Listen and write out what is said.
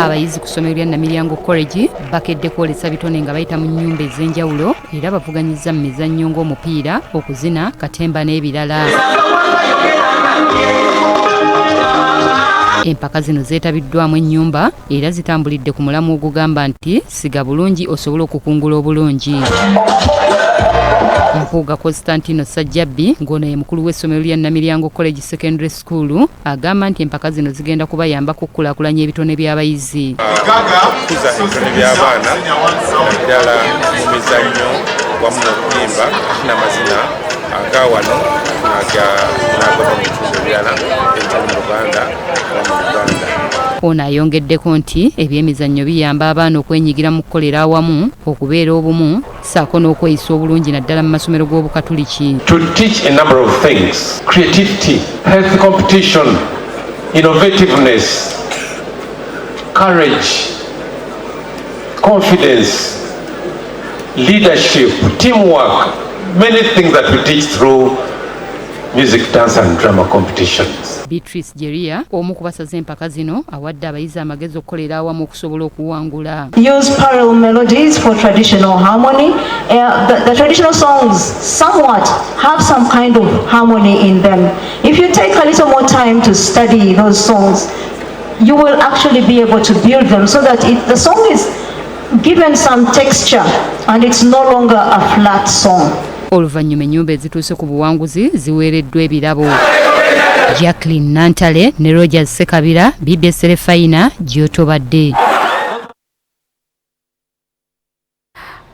Abayizi ku ssomero lya Namilyango College bakedde kwolesa bitone nga bayita mu nnyumba ez'enjawulo era bavuganyizza mu mizannyo ng'omupiira, okuzina, katemba n'ebirala. Empaka zino zeetabiddwamu ennyumba era zitambulidde ku mulamwa ogugamba nti siga bulungi osobole okukungula obulungi. Mpuuga Constantino Ssajjabbi ng'ono ye mukulu w'essomero lya Namilyango College Secondary School agamba nti empaka zino zigenda kubayambako okukulaakulanya ebitone by'abayizi. Okukuza ebitone by'abaana naddala mu mizannyo wamu n'okuyimba ate n'amazina aga wano n'agava mu bitundu ebirala ebitali mu Buganda oba mu Uganda. Ono ayongeddeko nti ebyemizannyo biyamba abaana okwenyigira mu kukolera awamu, okubeera obumu ssaako n'okweyisa obulungi naddala mu masomero g'Obukatuliki. To teach a number of things: creativity, health competition, innovativeness, courage, confidence, leadership, teamwork, many things that we teach through music, dance and drama competitions. Beatrice Jeria omu ku basaze empaka zino awadde abayizi amagezi okukolera awamu okusobola okuwangula. Use parallel melodies for traditional harmony. The traditional songs somewhat have some kind of harmony in them. If you take a little more time to study those songs, you will actually be able to build them so that the song is given some texture and it's no longer a flat song. Oluvannyuma ennyumba ezituuse ku buwanguzi ziweereddwa ebirabo. Jacqueline Nantale ne Rogers Sekabira, BBS Terefayina, gy'otobadde.